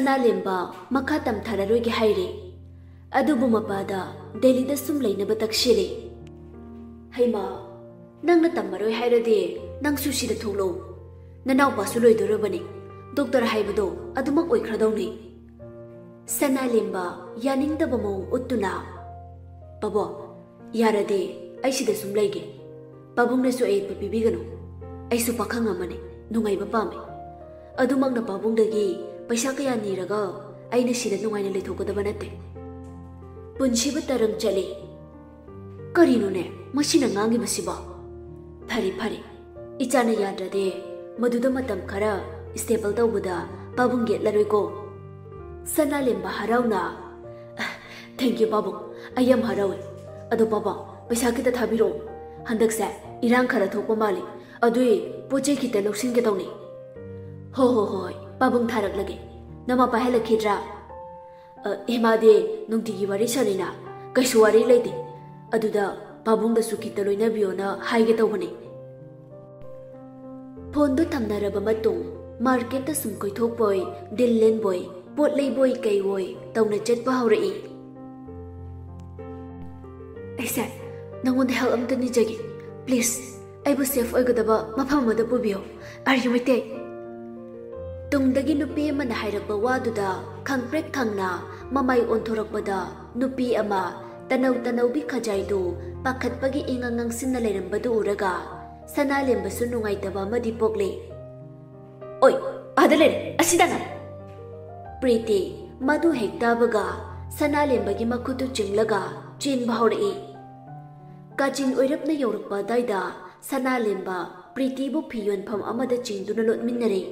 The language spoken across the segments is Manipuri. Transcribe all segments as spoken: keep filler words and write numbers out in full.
ꯁꯅꯥꯂꯦꯝꯕ ꯃꯈꯥ ꯇꯝꯊꯔꯔꯣꯏꯒꯦ ꯍꯥꯏꯔꯦ꯫ ꯑꯗꯨꯕꯨ ꯃꯄꯥꯗ ꯗꯦꯜꯂꯤꯗ ꯁꯨꯝ ꯂꯩꯅꯕ ꯇꯛꯁꯤꯜꯂꯦ꯫ "ꯍꯩꯃꯥ, ꯅꯪꯅ ꯇꯝꯃꯔꯣꯏ ꯍꯥꯏꯔꯗꯤ ꯅꯪꯁꯨ ꯁꯤꯗ ꯊꯣꯛꯂꯛꯎ꯫ ꯅꯅꯥꯎꯄꯥꯁꯨ ꯂꯣꯏꯗꯣꯔꯕꯅꯤ꯫ ꯗꯣꯛꯇꯔ ꯍꯥꯏꯕꯗꯣ ꯑꯗꯨꯃꯛ ꯑꯣꯏꯈ꯭ꯔꯗꯧꯅꯤ꯫" ꯁꯅꯥꯂꯦꯝꯕ ꯌꯥꯅꯤꯡꯗꯕ ꯃꯑꯣꯡ ꯎꯠꯇꯨꯅ, "ꯄꯥꯕꯨꯡ, ꯌꯥꯔꯗꯤ ꯑꯩ ꯁꯤꯗ ꯁꯨꯝ ꯂꯩꯒꯦ꯫ ꯄꯥꯕꯨꯡꯅꯁꯨ ꯑꯌꯦꯠꯄ ꯄꯤꯕꯤꯒꯅꯨ꯫ ꯑꯩꯁꯨ ꯄꯥꯈꯪ ꯑꯃꯅꯤ, ꯅꯨꯡꯉꯥꯏꯕ ꯄꯥꯝꯃꯤ꯫ ꯑꯗꯨꯃꯛꯅ ꯄꯥꯕꯨꯡꯗꯒꯤ ꯄꯩꯁꯥ ꯀꯌꯥ ꯅꯤꯔꯒ ꯑꯩꯅ ꯁꯤꯗ ꯅꯨꯡꯉꯥꯏꯅ ꯂꯩꯊꯣꯛꯀꯗꯕ ꯅꯠꯇꯦ꯫" ꯄꯨꯟꯁꯤꯕꯨ ꯇꯔꯪ ꯆꯠꯂꯤ꯫ "ꯀꯔꯤꯅꯣꯅꯦ ꯃꯁꯤꯅ ꯉꯥꯡꯉꯤꯕꯁꯤꯕꯣ? ꯐꯔꯦ, ꯐꯔꯦ, ꯏꯆꯥꯅ ꯌꯥꯗ꯭ꯔꯗꯤ ꯃꯗꯨꯗ ꯃꯇꯝ ꯈꯔ stable ꯇꯧꯕꯗ ꯄꯥꯕꯨꯡ ꯌꯦꯠꯂꯔꯣꯏꯀꯣ꯫" ꯁꯅꯥꯂꯦꯝꯕ ꯍꯔꯥꯎꯅ, "Thank you ꯄꯥꯕꯨꯡ, ꯑꯩ ꯌꯥꯝ ꯍꯔꯥꯎꯏ꯫ ꯑꯗꯣ ꯄꯥꯕꯨꯡ, ꯄꯩꯁꯥ ꯈꯤꯇ ꯊꯥꯕꯤꯔꯛꯑꯣ꯫ ꯍꯟꯗꯛꯁꯦ ꯏꯔꯥꯡ ꯈꯔ ꯊꯣꯛꯄ ꯃꯥꯜꯂꯤ, ꯑꯗꯨꯏ ꯄꯣꯠ ꯆꯩ ꯈꯤꯇ ꯂꯧꯁꯤꯟꯒꯦ ꯇꯧꯅꯤ꯫" "ꯍꯣ ꯍꯣ ꯍꯣꯏ, ꯄꯥꯕꯨꯡ ꯊꯥꯔꯛꯂꯒꯦ꯫ ꯅꯃꯥ ꯄꯥꯏꯍꯜꯂꯛꯈꯤꯗ꯭ꯔꯥ?" "ꯑ, ꯏꯃꯥꯗꯤ ꯅꯨꯡꯇꯤꯒꯤ ꯋꯥꯔꯤ ꯁꯥꯟꯅꯩꯅ, ꯀꯩꯁꯨ ꯋꯥꯔꯤ ꯂꯩꯇꯦ꯫ ꯑꯗꯨꯗ ꯄꯥꯕꯨꯡꯗꯁꯨ ꯈꯤꯇ ꯂꯣꯏꯅꯕꯤꯌꯣꯅ ꯍꯥꯏꯒꯦ ꯇꯧꯕꯅꯦ꯫" ꯐꯣꯟꯗꯨ ꯊꯝꯅꯔꯕ ꯃꯇꯨꯡ ꯃꯥꯔꯀꯦꯠꯇ ꯁꯨꯝ ꯀꯣꯏꯊꯣꯛꯄꯣꯏ, ꯗꯤꯜ ꯂꯦꯟꯕꯣꯏ, ꯄꯣꯠ ꯂꯩꯕꯣꯏ ꯀꯩꯋꯣꯏ ꯇꯧꯅ ꯆꯠꯄ ꯍꯧꯔꯛꯏ꯫ "ꯑꯩꯁꯦ ꯅꯉꯣꯟꯗ help ꯑꯝꯇ ꯅꯤꯖꯒꯦ꯫ Please, ꯑꯩꯕꯨ safe ꯑꯣꯏꯒꯗꯕ ꯃꯐꯝ ꯑꯃꯗ ꯄꯨꯕꯤꯌꯨ꯫ Are you my dad?" ꯇꯨꯡꯗꯒꯤ ꯅꯨꯄꯤ ꯑꯃꯅ ꯍꯥꯏꯔꯛꯄ ꯋꯥꯗꯨꯗ ꯈꯪꯄ꯭ꯔꯦꯛ ꯈꯪꯅ ꯃꯃꯥꯏ ꯑꯣꯟꯊꯣꯔꯛꯄꯗ, ꯅꯨꯄꯤ ꯑꯃ ꯇꯅꯧ ꯇꯅꯧꯕꯤ ꯈꯖꯥꯏꯗꯨ ꯄꯥꯈꯠꯄꯒꯤ ꯏꯉꯥꯡ ꯉꯥꯡꯁꯤꯟꯅ ꯂꯩꯔꯝꯕꯗꯨ ꯎꯔꯒ ꯁꯅꯥꯂꯦꯝꯕꯁꯨ ꯅꯨꯡꯉꯥꯏꯇꯕ ꯑꯃꯗꯤ ꯄꯣꯛꯂꯦ꯫ "ꯑꯣꯏ, ꯑꯥꯗ ꯂꯩꯔꯦ, ꯑꯁꯤꯗ ꯉꯥꯏ!" ꯄ꯭ꯔꯤꯇꯤ ꯃꯗꯨ ꯍꯦꯛ ꯇꯥꯕꯒ ꯁꯅꯥꯂꯦꯝꯕꯒꯤ ꯃꯈꯨꯠꯇꯨ ꯆꯤꯡꯂꯒ ꯆꯦꯟꯕ ꯍꯧꯔꯛꯏ꯫ ꯀꯥꯆꯤꯟ ꯑꯣꯏꯔꯞꯅ ꯌꯧꯔꯛꯄ ꯑꯗꯥꯏꯗ ꯁꯅꯥꯂꯦꯝꯕ ꯄ꯭ꯔꯤꯇꯤꯕꯨ ꯐꯤ ꯌꯣꯟꯐꯝ ꯑꯃꯗ ꯆꯤꯡꯗꯨꯅ ꯂꯣꯠꯃꯤꯟꯅꯔꯦ꯫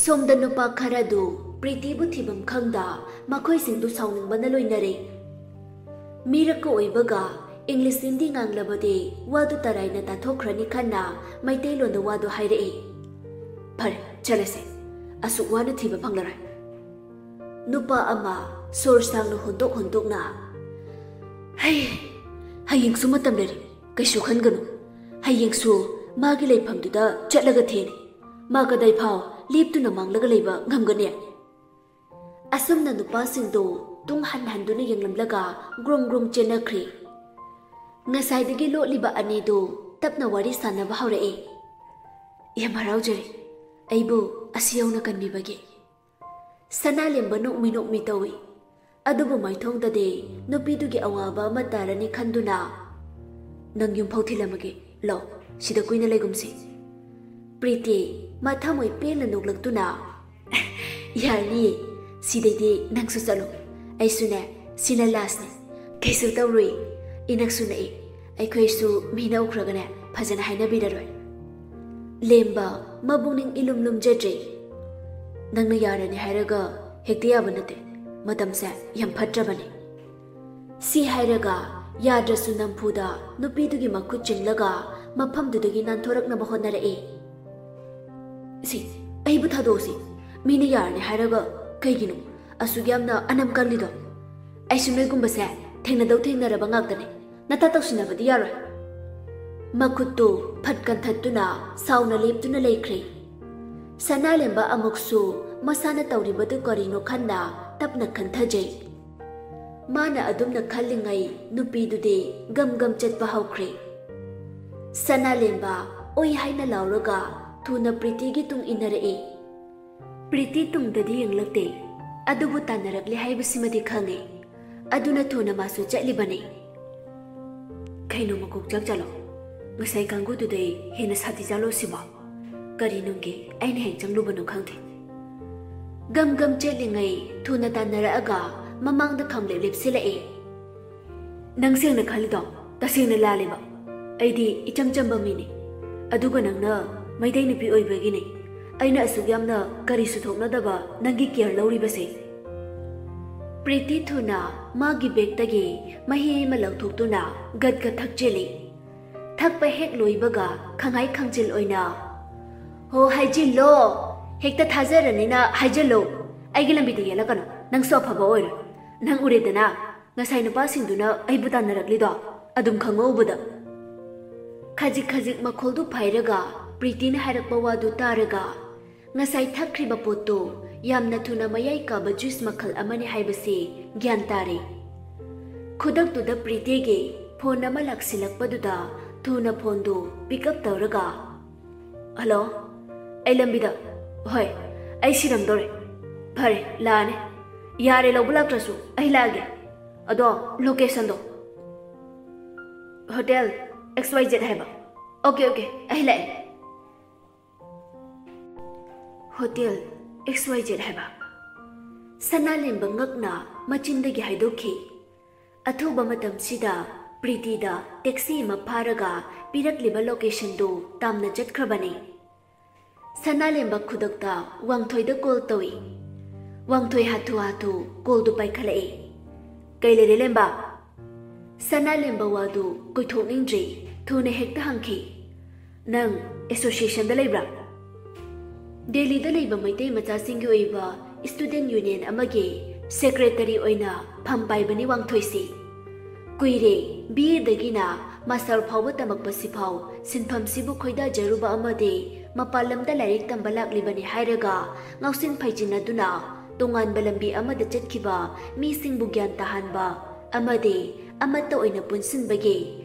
ꯁꯣꯝꯗ ꯅꯨꯄꯥ ꯈꯔꯗꯨ ꯄ꯭ꯔꯤꯇꯤꯕꯨ ꯊꯤꯐꯝ ꯈꯪꯗ ꯃꯈꯣꯏꯁꯤꯡꯗꯨ ꯁꯥꯎꯅꯤꯡꯕꯅ ꯂꯣꯏꯅꯔꯦ꯫ ꯃꯤꯔꯛꯀ ꯑꯣꯏꯕꯒ ꯏꯪꯂꯤꯁ ꯍꯤꯟꯗꯤ ꯉꯥꯡꯂꯕꯗꯤ ꯋꯥꯗꯨ ꯇꯔꯥꯏꯅ ꯇꯥꯊꯣꯛꯈ꯭ꯔꯅꯤ ꯈꯟꯅ ꯃꯩꯇꯩꯂꯣꯟꯗ ꯋꯥꯗꯨ ꯍꯥꯏꯔꯛꯏ꯫ "ꯐꯔꯦ, ꯆꯠꯂꯁꯦ꯫ ꯑꯁꯨꯛ ꯋꯥꯅ ꯊꯤꯕ ꯐꯪꯂꯔꯣꯏ꯫" ꯅꯨꯄꯥ ꯑꯃ ꯁꯣꯔ ꯁꯥꯡꯅ ꯍꯣꯟꯗꯣꯛ ꯍꯣꯟꯗꯣꯛꯅ, "ꯍꯩ, ꯍꯌꯦꯡꯁꯨ ꯃꯇꯝ ꯂꯩꯔꯤ, ꯀꯩꯁꯨ ꯈꯟꯒꯅꯨ꯫ ꯍꯌꯦꯡꯁꯨ ꯃꯥꯒꯤ ꯂꯩꯐꯝꯗꯨꯗ ꯆꯠꯂꯒ ꯊꯦꯡꯅꯤ꯫ ꯃꯥ ꯀꯗꯥꯏ ꯐꯥꯎ ꯂꯦꯞꯇꯨꯅ ꯃꯥꯡꯂꯒ ꯂꯩꯕ ꯉꯝꯒꯅꯤ?" ꯑꯁꯨꯝꯅ ꯅꯨꯄꯥꯁꯤꯡꯗꯨ ꯇꯨꯡ ꯍꯟ ꯍꯟꯗꯨꯅ ꯌꯦꯡꯂꯝꯂꯒ ꯒ꯭ꯔꯨꯝ ꯒ꯭ꯔꯨꯝ ꯆꯦꯟꯅꯈ꯭ꯔꯦ꯫ ꯉꯁꯥꯏꯗꯒꯤ ꯂꯣꯠꯂꯤꯕ ꯑꯅꯤꯗꯨ ꯇꯞꯅ ꯋꯥꯔꯤ ꯁꯥꯟꯅꯕ ꯍꯧꯔꯛꯏ꯫ "ꯌꯥꯝ ꯍꯔꯥꯎꯖꯔꯦ, ꯑꯩꯕꯨ ꯑꯁꯤ ꯌꯧꯅ ꯀꯟꯕꯤꯕꯒꯤ꯫" ꯁꯅꯥꯂꯦꯝꯕ ꯅꯣꯛꯃꯤ ꯅꯣꯛꯃꯤ ꯇꯧꯏ꯫ ꯑꯗꯨꯕꯨ ꯃꯥꯏꯊꯣꯡꯗꯗꯤ ꯅꯨꯄꯤꯗꯨꯒꯤ ꯑꯋꯥꯕ ꯑꯃ ꯇꯥꯔꯅꯤ ꯈꯟꯗꯨꯅ, "ꯅꯪ ꯌꯨꯝꯐꯥꯎ ꯊꯤꯜꯂꯝꯃꯒꯦ, ꯂꯥꯛꯑꯣ, ꯁꯤꯗ ꯀꯨꯏꯅ ꯂꯩꯒꯨꯝꯁꯤ꯫" ꯄ꯭ꯔꯤꯇꯤ ꯃꯊꯃꯣꯏ ꯄꯦꯟꯅ ꯅꯣꯛꯂꯛꯇꯨꯅ, "ꯌꯥꯔꯅꯤꯌꯦ, ꯁꯤꯗꯩꯗꯤ ꯅꯪꯁꯨ ꯆꯠꯂꯣ, ꯑꯩꯁꯨꯅꯦ, ꯁꯤꯅ ꯂꯥꯁꯅꯦ, ꯀꯩꯁꯨ ꯇꯧꯔꯣꯏ, ꯏꯅꯛꯁꯨ ꯅꯛꯏ, ꯑꯩꯈꯣꯏꯁꯨ ꯃꯤꯅ ꯎꯈ꯭ꯔꯒꯅꯦ ꯐꯖꯅ ꯍꯥꯏꯅꯕꯤꯔꯔꯣꯏ꯫" ꯂꯦꯝꯕ ꯃꯕꯨꯛꯅꯤꯡ ꯏꯂꯨꯝ ꯂꯨꯝꯖꯗ꯭ꯔꯦ꯫ "ꯅꯪꯅ ꯌꯥꯔꯅꯤ ꯍꯥꯏꯔꯒ ꯍꯦꯛꯇ ꯌꯥꯕ ꯅꯠꯇꯦ, ꯃꯇꯝꯁꯦ ꯌꯥꯝ ꯐꯠꯇ꯭ꯔꯕꯅꯤ꯫" ꯁꯤ ꯍꯥꯏꯔꯒ ꯌꯥꯗ꯭ꯔꯁꯨ ꯅꯝꯐꯨꯗ ꯅꯨꯄꯤꯗꯨꯒꯤ ꯃꯈꯨꯠ ꯆꯤꯡꯂꯒ ꯃꯐꯝꯗꯨꯗꯒꯤ ꯅꯥꯟꯊꯣꯔꯛꯅꯕ ꯍꯣꯠꯅꯔꯛꯏ꯫ "ꯁꯤ, ꯑꯩꯕꯨ ꯊꯥꯗꯣꯛꯑꯣꯁꯤ, ꯃꯤꯅ ꯌꯥꯔꯅꯤ ꯍꯥꯏꯔꯒ ꯀꯩꯒꯤꯅꯣ ꯑꯁꯨꯛ ꯌꯥꯝꯅ ꯑꯅꯝ ꯀꯜꯂꯤꯗꯣ? ꯑꯩꯁꯨ ꯅꯣꯏꯒꯨꯝꯕꯁꯦ ꯊꯦꯡꯅꯗꯧ ꯊꯦꯡꯅꯔꯕ ꯉꯥꯛꯇꯅꯦ, ꯅꯇꯥ ꯇꯧꯁꯤꯟꯅꯕꯗꯤ ꯌꯥꯔꯣꯏ꯫" ꯃꯈꯨꯠꯇꯨ ꯐꯠ ꯀꯟꯊꯠꯇꯨꯅ ꯁꯥꯎꯅ ꯂꯦꯞꯇꯨꯅ ꯂꯩꯈ꯭ꯔꯦ꯫ ꯁꯅꯥꯂꯦꯝꯕ ꯑꯃꯨꯛꯁꯨ ꯃꯁꯥꯅ ꯇꯧꯔꯤꯕꯗꯨ ꯀꯔꯤꯅꯣ ꯈꯟꯅ ꯇꯞꯅ ꯈꯟꯊꯖꯩ꯫ ꯃꯥꯅ ꯑꯗꯨꯝꯅ ꯈꯜꯂꯤꯉꯩ ꯅꯨꯄꯤꯗꯨꯗꯤ ꯒꯝ ꯒꯝ ꯆꯠꯄ ꯍꯧꯈ꯭ꯔꯦ꯫ ꯁꯅꯥꯂꯦꯝꯕ ꯑꯣꯏ ꯍꯥꯏꯅ ꯂꯥꯎꯔꯒ ꯊꯨꯅ ꯄ꯭ꯔꯤꯇꯤꯒꯤ ꯇꯨꯡ ꯏꯟꯅꯔꯛꯏ꯫ ꯄ꯭ꯔꯤꯇꯤ ꯇꯨꯡꯗꯗꯤ ꯌꯦꯡꯂꯛꯇꯦ, ꯑꯗꯨꯕꯨ ꯇꯥꯟꯅꯔꯛꯂꯦ ꯍꯥꯏꯕꯁꯤꯃꯗꯤ ꯈꯪꯉꯦ꯫ ꯑꯗꯨꯅ ꯊꯨꯅ ꯃꯥꯁꯨ ꯆꯠꯂꯤꯕꯅꯤ꯫ "ꯀꯩꯅꯣ ꯃꯀꯣꯛ ꯆꯥꯛ ꯆꯥꯂꯣ? ꯉꯁꯥꯏ ꯀꯥꯡꯒꯨꯗꯨꯗꯩ ꯍꯦꯟꯅ ꯁꯥꯊꯤ ꯆꯥꯂꯣ ꯁꯤꯕꯣ? ꯀꯔꯤ ꯅꯨꯡꯒꯤ ꯑꯩꯅ ꯍꯦꯛ ꯆꯪꯂꯨꯕꯅꯣ ꯈꯪꯗꯦ꯫" ꯒꯝ ꯒꯝ ꯆꯦꯠꯂꯤꯉꯩ ꯊꯨꯅ ꯇꯥꯟꯅꯔꯛꯑꯒ ꯃꯃꯥꯡꯗ ꯈꯪꯂꯦꯞ ꯂꯦꯞꯁꯤꯜꯂꯛꯑꯦ꯫ "ꯅꯪ ꯁꯦꯡꯅ ꯈꯜꯂꯤꯗꯣ ꯇꯁꯦꯡꯅ ꯂꯥꯜꯂꯦꯕ꯫ ꯑꯩꯗꯤ ꯏꯆꯝ ꯆꯝꯕ ꯃꯤꯅꯤ, ꯑꯗꯨꯒ ꯅꯪꯅ ꯃꯩꯇꯩ ꯅꯨꯄꯤ ꯑꯣꯏꯕꯒꯤꯅꯤ ꯑꯩꯅ ꯑꯁꯨꯛ ꯌꯥꯝꯅ ꯀꯔꯤꯁꯨ ꯊꯣꯛꯅꯗꯕ ꯅꯪꯒꯤ ꯀꯤꯌꯔ ꯂꯧꯔꯤꯕꯁꯦ꯫" ꯄ꯭ꯔꯤꯇꯤ ꯊꯨꯅ ꯃꯥꯒꯤ ꯕꯦꯒꯇꯒꯤ ꯃꯍꯤ ꯑꯃ ꯂꯧꯊꯣꯛꯇꯨꯅ ꯒꯠ ꯒꯠ ꯊꯛꯆꯤꯜꯂꯤ꯫ ꯊꯛꯄ ꯍꯦꯛ ꯂꯣꯏꯕꯒ ꯈꯪꯍꯥꯏ ꯈꯪꯖꯤꯜ ꯑꯣꯏꯅ, "ꯍꯣ, ꯍꯥꯏꯖꯤꯜꯂꯣ, ꯍꯦꯛꯇ ꯊꯥꯖꯔꯅꯤꯅ ꯍꯥꯏꯖꯤꯜꯂꯣ, ꯑꯩꯒꯤ ꯂꯝꯕꯤꯗ ꯌꯦꯜꯂꯛꯀꯅꯨ, ꯅꯪꯁꯨ ꯑꯐꯕ ꯑꯣꯏꯔꯣꯏ꯫ ꯅꯪ ꯎꯔꯦꯗꯅ, ꯉꯁꯥꯏ ꯅꯨꯄꯥꯁꯤꯡꯗꯨꯅ ꯑꯩꯕꯨ ꯇꯥꯟꯅꯔꯛꯂꯤꯗꯣ ꯑꯗꯨꯝ ꯈꯪꯍꯧꯕꯗ꯫" ꯈꯖꯤꯛ ꯈꯖꯤꯛ ꯃꯈꯣꯜꯗꯨ ꯐꯩꯔꯒ ꯄ꯭ꯔꯤꯇꯤꯅ ꯍꯥꯏꯔꯛꯄ ꯋꯥꯗꯨ ꯇꯥꯔꯒ ꯉꯁꯥꯏ ꯊꯛꯈ꯭ꯔꯤꯕ ꯄꯣꯠꯇꯨ ꯌꯥꯝꯅ ꯊꯨꯅ ꯃꯌꯥꯏ ꯀꯥꯕ ꯖꯨꯏꯁ ꯃꯈꯜ ꯑꯃꯅꯤ ꯍꯥꯏꯕꯁꯤ ꯒ꯭ꯌꯥꯟ ꯇꯥꯔꯦ꯫ ꯈꯨꯗꯛꯇꯨꯗ ꯄ꯭ꯔꯤꯇꯤꯒꯤ ꯐꯣꯟ ꯑꯃ ꯂꯥꯛꯁꯤꯜꯂꯛꯄꯗꯨꯗ ꯊꯨꯅ ꯐꯣꯟꯗꯨ ꯄꯤꯛ ꯑꯞ ꯇꯧꯔꯒ, "ꯍꯜꯂꯣ, ꯑꯩ ꯂꯝꯕꯤꯗ, ꯍꯣꯏ, ꯑꯩ ꯁꯤꯔꯝꯗꯧꯔꯦ꯫ ꯐꯔꯦ, ꯂꯥꯛꯑꯅꯤ꯫ ꯌꯥꯔꯦ, ꯂꯧꯕ ꯂꯥꯛꯇ꯭ꯔꯁꯨ ꯑꯩ ꯂꯥꯛꯑꯒꯦ꯫ ꯑꯗꯣ ꯂꯣꯀꯦꯁꯟꯗꯣ ꯍꯣꯇꯦꯜ ꯑꯦꯛꯁ ꯋꯥꯏ ꯖꯦꯠ ꯍꯥꯏꯕ꯫ ꯑꯣꯀꯦ, ꯑꯣꯀꯦ, ꯑꯩ ꯂꯥꯛꯑꯦ꯫ ꯍꯣꯇꯦꯜ ꯑꯦꯛꯁ ꯋꯥꯏ ꯖꯦꯠ ꯍꯥꯏꯕ?" ꯁꯅꯥꯂꯦꯝꯕ ꯉꯛꯅ ꯃꯆꯤꯟꯗꯒꯤ ꯍꯥꯏꯗꯣꯛꯈꯤ꯫ ꯑꯊꯨꯕ ꯃꯇꯝꯁꯤꯗ ꯄ꯭ꯔꯤꯇꯤꯗ ꯇꯦꯛꯁꯤ ꯑꯃ ꯐꯥꯔꯒ ꯄꯤꯔꯛꯂꯤꯕ ꯂꯣꯀꯦꯁꯟꯗꯨ ꯇꯥꯝꯅ ꯆꯠꯈ꯭ꯔꯕꯅꯤ꯫ ꯁꯅꯥꯂꯦꯝꯕ ꯈꯨꯗꯛꯇ ꯋꯥꯡꯊꯣꯏꯗ ꯀꯣꯜ ꯇꯧꯏ꯫ ꯋꯥꯡꯊꯣꯏ ꯍꯥꯊꯨ ꯍꯥꯊꯨ ꯀꯣꯜꯗꯨ ꯄꯥꯏꯈꯠꯂꯛꯏ꯫ "ꯀꯩ ꯂꯩꯔꯦ, ꯂꯦꯝꯕ?" ꯁꯅꯥꯂꯦꯝꯕ ꯋꯥꯗꯨ ꯀꯣꯏꯊꯣꯛꯅꯤꯡꯗ꯭ꯔꯦ, ꯊꯨꯅ ꯍꯦꯛꯇ ꯍꯪꯈꯤ, "ꯅꯪ ꯑꯦꯁꯣꯁꯤꯌꯦꯁꯟꯗ ꯂꯩꯕ꯭ꯔꯥ?" ꯗꯦꯜꯂꯤꯗ ꯂꯩꯕ ꯃꯩꯇꯩ ꯃꯆꯥꯁꯤꯡꯒꯤ ꯑꯣꯏꯕ ꯁ꯭ꯇꯨꯗꯦꯟꯠ ꯌꯨꯅꯤꯌꯟ ꯑꯃꯒꯤ ꯁꯦꯀ꯭ꯔꯦꯇꯔꯤ ꯑꯣꯏꯅ ꯐꯝ ꯄꯥꯏꯕꯅꯤ ꯋꯥꯡꯊꯣꯏꯁꯤ꯫ ꯀꯨꯏꯔꯦ, ꯕꯤ ꯑꯦꯗꯒꯤꯅ ꯃꯥꯁꯇꯔ ꯐꯥꯎꯕ ꯇꯝꯃꯛꯄꯁꯤꯐꯥꯎ ꯁꯤꯟꯐꯝꯁꯤꯕꯨ ꯈꯣꯏꯗꯥꯖꯔꯨꯕ ꯑꯃꯗꯤ ꯃꯄꯥꯟ ꯂꯝꯗ ꯂꯥꯏꯔꯤꯛ ꯇꯝꯕ ꯂꯥꯛꯂꯤꯕꯅꯤ ꯍꯥꯏꯔꯒ ꯉꯥꯎꯁꯤꯟ ꯐꯩꯖꯤꯟꯅꯗꯨꯅ ꯇꯣꯉꯥꯟꯕ ꯂꯝꯕꯤ ꯑꯃꯗ ꯆꯠꯈꯤꯕ ꯃꯤꯁꯤꯡꯕꯨ ꯒ꯭ꯌꯥꯟ ꯇꯥꯍꯟꯕ ꯑꯃꯗꯤ ꯑꯃꯠꯇ ꯑꯣꯏꯅ ꯄꯨꯟꯁꯤꯟꯕꯒꯤ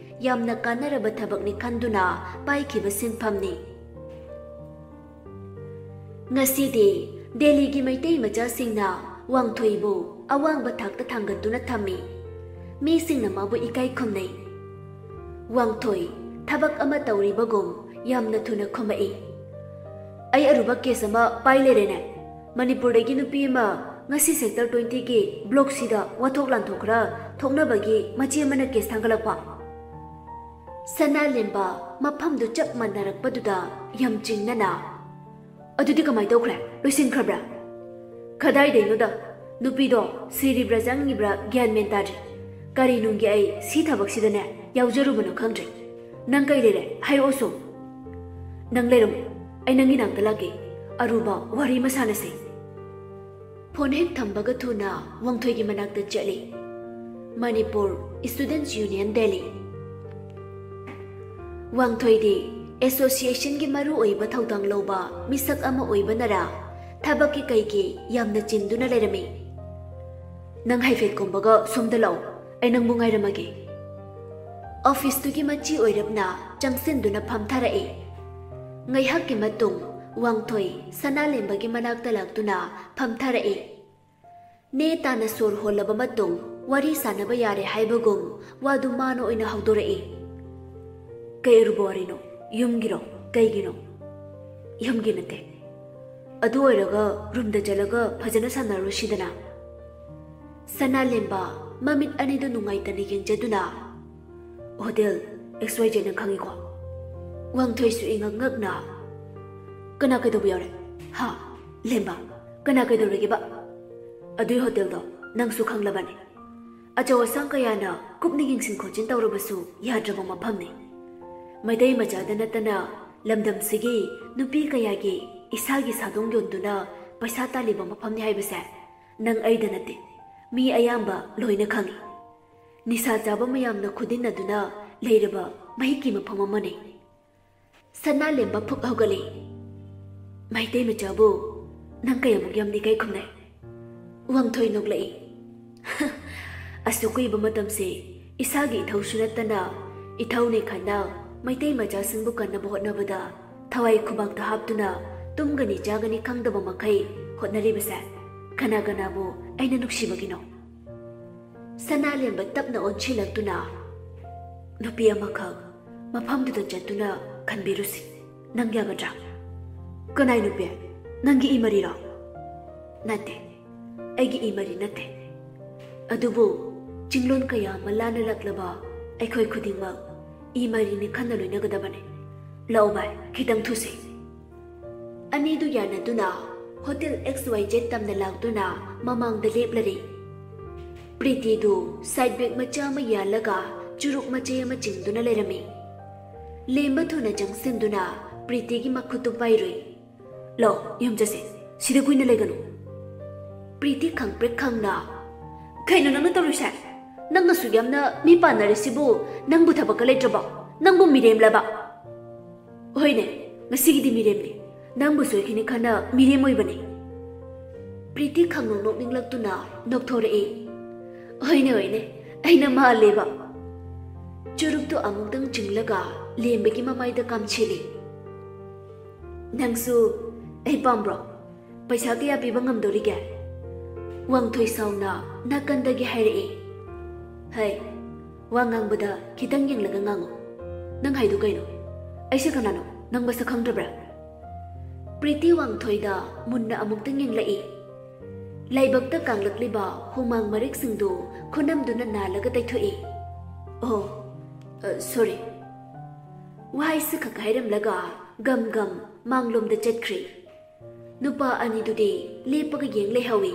ꯌꯥꯝꯅ ꯀꯥꯟꯅꯔꯕ ꯊꯕꯛꯅꯤ ꯈꯟꯗꯨꯅ ꯄꯥꯏꯈꯤꯕ ꯁꯤꯟꯐꯝꯅꯤ꯫ ꯉꯁꯤꯗꯤ ꯗꯦꯜꯂꯤꯒꯤ ꯃꯩꯇꯩ ꯃꯆꯥꯁꯤꯡꯅ ꯋꯥꯡꯊꯣꯏꯕꯨ ꯑꯋꯥꯡꯕ ꯊꯥꯛꯇ ꯊꯥꯡꯒꯠꯇꯨꯅ ꯊꯝꯃꯤ꯫ ꯃꯤꯁꯤꯡꯅ ꯃꯥꯕꯨ ꯏꯀꯥꯏ ꯈꯨꯝꯅꯩ꯫ ꯋꯥꯡꯊꯣꯏ ꯊꯕꯛ ꯑꯃ ꯇꯧꯔꯤꯕꯒꯨꯝ ꯌꯥꯝꯅ ꯊꯨꯅ ꯈꯨꯝꯃꯛꯏ꯫ "ꯑꯩ ꯑꯔꯨꯕ ꯀꯦꯁ ꯑꯃ ꯄꯥꯏ ꯂꯩꯔꯦꯅꯦ꯫ ꯃꯅꯤꯄꯨꯔꯗꯒꯤ ꯅꯨꯄꯤ ꯑꯃ ꯉꯁꯤ ꯁꯦꯛꯇꯔ ꯇ꯭ꯋꯦꯟꯇꯤꯒꯤ ꯕ꯭ꯂꯣꯛꯁꯤꯗ ꯋꯥꯊꯣꯛ ꯂꯥꯟꯊꯣꯛ ꯈꯔ ꯊꯣꯛꯅꯕꯒꯤ ꯃꯆꯦ ꯑꯃꯅ ꯀꯦꯁ ꯊꯥꯡꯒꯠꯂꯛꯄ꯫" ꯁꯅꯥꯂꯦꯝꯕ ꯃꯐꯝꯗꯨ ꯆꯞ ꯃꯥꯟꯅꯔꯛꯄꯗꯨꯗ ꯌꯥꯝ ꯆꯤꯡꯅꯅ, "ꯑꯗꯨꯗꯤ ꯀꯃꯥꯏ ꯇꯧꯈ꯭ꯔꯦ? ꯂꯣꯏꯁꯤꯟꯈ꯭ꯔꯕ꯭ꯔꯥ?" "ꯀꯗꯥꯏꯗꯩꯅꯣꯗ, ꯅꯨꯄꯤꯗꯣ ꯁꯤꯔꯤꯕ꯭ꯔꯥ ꯆꯪꯉꯤꯕ꯭ꯔꯥ ꯒ꯭ꯌꯥꯟ ꯃꯦꯟ ꯇꯥꯗ꯭ꯔꯦ꯫ ꯀꯔꯤ ꯅꯨꯡꯒꯤ ꯑꯩ ꯁꯤ ꯊꯕꯛꯁꯤꯗꯅꯦ ꯌꯥꯎꯖꯔꯨꯕꯅꯣ ꯈꯪꯗ꯭ꯔꯦ꯫ ꯅꯪ ꯀꯩ ꯂꯩꯔꯦ? ꯍꯥꯏꯔꯛꯑꯣ ꯁꯨꯝ꯫" "ꯅꯪ ꯂꯩꯔꯝꯃꯣ, ꯑꯩ ꯅꯪꯒꯤ ꯅꯥꯛꯇ ꯂꯥꯛꯀꯦ꯫ ꯑꯔꯨꯕ ꯋꯥꯔꯤ ꯑꯃ ꯁꯥꯟꯅꯁꯦ꯫" ꯐꯣꯟ ꯍꯦꯛ ꯊꯝꯕꯒ ꯊꯨꯅ ꯋꯥꯡꯊꯣꯏꯒꯤ ꯃꯅꯥꯛꯇ ꯆꯠꯂꯤ꯫ ꯃꯅꯤꯄꯨꯔ ꯁ꯭ꯇꯨꯗꯦꯟꯠꯁ ꯌꯨꯅꯤꯌꯟ ꯗꯦꯜꯂꯤ꯫ ꯋꯥꯡꯊꯣꯏꯗꯤ ꯑꯦꯁꯣꯁꯤꯌꯦꯁꯟꯒꯤ ꯃꯔꯨꯑꯣꯏꯕ ꯊꯧꯗꯥꯡ ꯂꯧꯕ ꯃꯤꯁꯛ ꯑꯃ ꯑꯣꯏꯕꯅꯔꯥ, ꯊꯕꯛꯀꯤ ꯀꯩꯒꯤ ꯌꯥꯝꯅ ꯆꯤꯟꯗꯨꯅ ꯂꯩꯔꯝꯃꯤ꯫ "ꯅꯪ ꯍꯥꯏꯐꯦꯠ ꯀꯣꯝꯕꯒ ꯁꯣꯝꯗ ꯂꯥꯛꯑꯣ, ꯑꯩ ꯅꯪꯕꯨ ꯉꯥꯏꯔꯝꯃꯒꯦ꯫" ꯑꯣꯐꯤꯁꯇꯨꯒꯤ ꯃꯆꯤ ꯑꯣꯏꯔꯞꯅ ꯆꯪꯁꯤꯟꯗꯨꯅ ꯐꯝꯊꯔꯛꯏ꯫ ꯉꯥꯏꯍꯥꯛꯀꯤ ꯃꯇꯨꯡ ꯋꯥꯡꯊꯣꯏ ꯁꯅꯥꯂꯦꯝꯕꯒꯤ ꯃꯅꯥꯛꯇ ꯂꯥꯛꯇꯨꯅ ꯐꯝꯊꯔꯛꯏ꯫ ꯅꯦ ꯇꯥꯅ ꯁꯣꯔ ꯍꯣꯜꯂꯕ ꯃꯇꯨꯡ ꯋꯥꯔꯤ ꯁꯥꯟꯅꯕ ꯌꯥꯔꯦ ꯍꯥꯏꯕꯒꯨꯝ ꯋꯥꯗꯨ ꯃꯥꯅ ꯑꯣꯏꯅ ꯍꯧꯗꯣꯔꯛꯏ꯫ "ꯀꯩ ꯑꯔꯨꯕ ꯋꯥꯔꯤꯅꯣ? ꯌꯨꯝꯒꯤꯔꯣ? ꯀꯩꯒꯤꯅꯣ?" "ꯌꯨꯝꯒꯤ ꯅꯠꯇꯦ꯫ ꯑꯗꯨ ꯑꯣꯏꯔꯒ ꯔꯨꯝꯗ ꯆꯠꯂꯒ ꯐꯖꯅ ꯁꯥꯟꯅꯔꯨꯁꯤꯗꯅ꯫" ꯁꯅꯥꯂꯦꯝꯕ ꯃꯃꯤꯠ ꯑꯅꯤꯗꯨ ꯅꯨꯡꯉꯥꯏꯇꯅ ꯌꯦꯡꯖꯗꯨꯅ, "ꯍꯣꯇꯦꯜ ꯑꯦꯛꯁ ꯋꯥꯏ ꯖꯦꯠꯅ ꯈꯪꯉꯤꯀꯣ?" ꯋꯥꯡꯊꯣꯏꯁꯨ ꯏꯉꯛ ꯉꯛꯅ, "ꯀꯅꯥ ꯀꯩꯗꯧꯕ ꯌꯥꯎꯔꯦ? ꯍꯥ? ꯂꯦꯝꯕ, ꯀꯅꯥ ꯀꯩꯗꯧꯔꯒꯦꯕ? ꯑꯗꯨꯏ ꯍꯣꯇꯦꯜꯗꯣ ꯅꯪꯁꯨ ꯈꯪꯂꯕꯅꯤ꯫ ꯑꯆꯧ ꯑꯁꯥꯡ ꯀꯌꯥꯅ ꯀꯨꯞꯅ ꯌꯦꯡꯁꯤꯟ ꯈꯣꯠꯆꯤꯟ ꯇꯧꯔꯕꯁꯨ ꯌꯥꯗ꯭ꯔꯕ ꯃꯐꯝꯅꯤ꯫ ꯃꯩꯇꯩ ꯃꯆꯥꯗ ꯅꯠꯇꯅ ꯂꯝꯗꯝꯁꯤꯒꯤ ꯅꯨꯄꯤ ꯀꯌꯥꯒꯤ ꯏꯁꯥꯒꯤ ꯁꯥꯗꯣꯡ ꯌꯣꯟꯗꯨꯅ ꯄꯩꯁꯥ ꯇꯥꯜꯂꯤꯕ ꯃꯐꯝꯅꯤ ꯍꯥꯏꯕꯁꯦ ꯅꯪ ꯑꯩꯗ ꯅꯠꯇꯦ, ꯃꯤ ꯑꯌꯥꯝꯕ ꯂꯣꯏꯅ ꯈꯪꯏ꯫ ꯅꯤꯁꯥ ꯆꯥꯕ ꯃꯌꯥꯝꯅ ꯈꯨꯗꯤꯟꯅꯗꯨꯅ ꯂꯩꯔꯕ ꯃꯍꯤꯛꯀꯤ ꯃꯐꯝ ꯑꯃꯅꯤ꯫" ꯁꯅꯥꯂꯦꯝꯕ ꯐꯨꯛ ꯍꯧꯒꯠꯂꯤ꯫ "ꯃꯩꯇꯩ ꯃꯆꯥꯕꯨ ꯅꯪ ꯀꯌꯥꯃꯨꯛ ꯌꯥꯝꯅ ꯏꯀꯥꯏ ꯈꯨꯝꯅꯩ?" ꯋꯥꯡꯊꯣꯏ ꯅꯣꯛꯂꯛꯏ꯫ "ꯑꯁꯨꯛ ꯀꯨꯏꯕ ꯃꯇꯝꯁꯦ ꯏꯁꯥꯒꯤ ꯏꯊꯧꯁꯨ ꯅꯠꯇꯅ ꯏꯊꯧꯅꯦ ꯈꯟꯅ ꯃꯩꯇꯩ ꯃꯆꯥꯁꯤꯡꯕꯨ ꯀꯟꯅꯕ ꯍꯣꯠꯅꯕꯗ ꯊꯋꯥꯏ ꯈꯨꯕꯥꯛꯇ ꯍꯥꯞꯇꯨꯅ ꯇꯨꯝꯒꯅꯤ ꯆꯥꯒꯅꯤ ꯈꯪꯗꯕ ꯃꯈꯩ ꯍꯣꯠꯅꯔꯤꯕꯁꯦ ꯀꯅꯥ ꯀꯅꯥꯕꯨ ꯑꯩꯅ ꯅꯨꯡꯁꯤꯕꯒꯤꯅꯣ?" ꯁꯅꯥꯂꯦꯝꯕ ꯇꯞꯅ ꯑꯣꯟꯁꯤꯜꯂꯛꯇꯨꯅ, "ꯅꯨꯄꯤ ꯑꯃꯈꯛ ꯃꯐꯝꯗꯨꯗ ꯆꯠꯇꯨꯅ ꯈꯟꯕꯤꯔꯨꯁꯤ꯫ ꯅꯪ ꯌꯥꯒꯗ꯭ꯔꯥ?" "ꯀꯅꯥꯏ ꯅꯨꯄꯤ? ꯅꯪꯒꯤ ꯏꯃꯔꯤꯔꯣ?" "ꯅꯠꯇꯦ, ꯑꯩꯒꯤ ꯏꯃꯔꯤ ꯅꯠꯇꯦ꯫ ꯑꯗꯨꯕꯨ ꯆꯤꯡꯂꯣꯟ ꯀꯌꯥ ꯑꯃ ꯂꯥꯟꯅꯔꯛꯂꯕ ꯑꯩꯈꯣꯏ ꯈꯨꯗꯤꯡꯃꯛ ꯏꯃꯔꯤꯅꯤ ꯈꯟꯅ ꯂꯣꯏꯅꯒꯗꯕꯅꯤ꯫ ꯂꯥꯛꯑꯣ ꯚꯥꯏ, ꯈꯤꯇꯪ ꯊꯨꯁꯤ꯫" ꯑꯅꯤꯗꯨ ꯌꯥꯅꯗꯨꯅ ꯍꯣꯇꯦꯜ ꯑꯦꯛꯁ ꯋꯥꯏ ꯖꯦꯠ ꯇꯝꯅ ꯂꯥꯛꯇꯨꯅ ꯃꯃꯥꯡꯗ ꯂꯦꯞꯂꯔꯦ꯫ ꯄ꯭ꯔꯤꯇꯤꯗꯨ ꯁꯥꯏꯠ ꯕꯦꯛ ꯃꯆꯥ ꯑꯃ ꯌꯥꯜꯂꯒ ꯆꯨꯔꯨꯞ ꯃꯆꯩ ꯑꯃ ꯆꯤꯡꯗꯨꯅ ꯂꯩꯔꯝꯃꯤ꯫ ꯂꯦꯝꯕ ꯊꯨꯅ ꯆꯪꯁꯤꯟꯗꯨꯅ ꯄ꯭ꯔꯤꯇꯤꯒꯤ ꯃꯈꯨꯠꯇꯨ ꯄꯥꯏꯔꯨꯏ꯫ "ꯂꯥꯛꯑꯣ, ꯌꯨꯝ ꯆꯠꯁꯤ꯫ ꯁꯤꯗ ꯀꯨꯏꯅ ꯂꯩꯒꯅꯨ꯫" ꯄ꯭ꯔꯤꯇꯤ ꯈꯪꯄ꯭ꯔꯦꯛ ꯈꯪꯅ, "ꯀꯩꯅꯣ ꯅꯪꯅ ꯇꯧꯔꯤꯁꯦ? ꯅꯪ ꯑꯁꯨꯛ ꯌꯥꯝꯅ ꯃꯤ ꯄꯥꯟꯅꯔꯤꯁꯤꯕꯨ ꯅꯪꯕꯨ ꯊꯕꯛꯀ ꯂꯩꯇ꯭ꯔꯕꯣ? ꯅꯪꯕꯨ ꯃꯤꯔꯦꯝꯂꯕ?" "ꯍꯣꯏꯅꯦ, ꯉꯁꯤꯒꯤꯗꯤ ꯃꯤꯔꯦꯝꯅꯤ꯫ ꯅꯪꯕꯨ ꯁꯣꯏꯈꯤꯅꯤ ꯈꯟꯅ ꯃꯤꯔꯦꯝ ꯑꯣꯏꯕꯅꯤ꯫ ꯄ꯭ꯔꯤꯇꯤ ꯈꯪꯅꯣꯛ ꯅꯣꯛꯅꯤꯡꯂꯛꯇꯨꯅ ꯅꯣꯛꯊꯣꯔꯛꯏ꯫ "ꯍꯣꯏꯅꯦ, ꯍꯣꯏꯅꯦ, ꯑꯩꯅ ꯃꯥꯜꯂꯦꯕ꯫" ꯆꯨꯔꯨꯞꯇꯨ ꯑꯃꯨꯛꯇꯪ ꯆꯤꯡꯂꯒ ꯂꯦꯝꯕꯒꯤ ꯃꯃꯥꯏꯗ ꯀꯥꯝꯁꯤꯜꯂꯤ꯫ "ꯅꯪꯁꯨ ꯑꯩ ꯄꯥꯝꯕ꯭ꯔꯣ? ꯄꯩꯁꯥ ꯀꯌꯥ ꯄꯤꯕ ꯉꯝꯗꯣꯔꯤꯒꯦ?" ꯋꯥꯡꯊꯣꯏ ꯁꯥꯎꯅ ꯅꯥꯀꯟꯗꯒꯤ ꯍꯥꯏꯔꯛꯏ꯫ "ꯍꯩ, ꯋꯥ ꯉꯥꯡꯕꯗ ꯈꯤꯇꯪ ꯌꯦꯡꯂꯒ ꯉꯥꯡꯉꯨ꯫ ꯅꯪ ꯍꯥꯏꯗꯨ ꯀꯩꯅꯣ? ꯑꯩꯁꯦ ꯀꯅꯥꯅꯣ? ꯅꯪ ꯃꯁꯛ ꯈꯪꯗ꯭ꯔꯕ꯭ꯔꯥ?" ꯄ꯭ꯔꯤꯇꯤ ꯋꯥꯡꯊꯣꯏꯗ ꯃꯨꯟꯅ ꯑꯃꯨꯛꯇꯪ ꯌꯦꯡꯂꯛꯏ꯫ ꯂꯥꯏꯕꯛꯇ ꯀꯥꯡꯂꯛꯂꯤꯕ ꯍꯨꯃꯥꯡ ꯃꯔꯤꯛꯁꯤꯡꯗꯨ ꯈꯨꯅꯝꯗꯨꯅ ꯅꯥꯜꯂꯒ ꯇꯩꯊꯣꯛꯏ꯫ "ꯑꯣ, ꯑ, ꯁꯣꯔꯤ꯫" ꯋꯥꯍꯩꯁꯤ ꯈꯛ ꯍꯥꯏꯔꯝꯂꯒ ꯒꯝ ꯒꯝ ꯃꯥꯡꯂꯣꯝꯗ ꯆꯠꯈ꯭ꯔꯤ꯫ ꯅꯨꯄꯥ ꯑꯅꯤꯗꯨꯗꯤ ꯂꯦꯞꯄꯒ ꯌꯦꯡ ꯂꯩꯍꯧꯏ꯫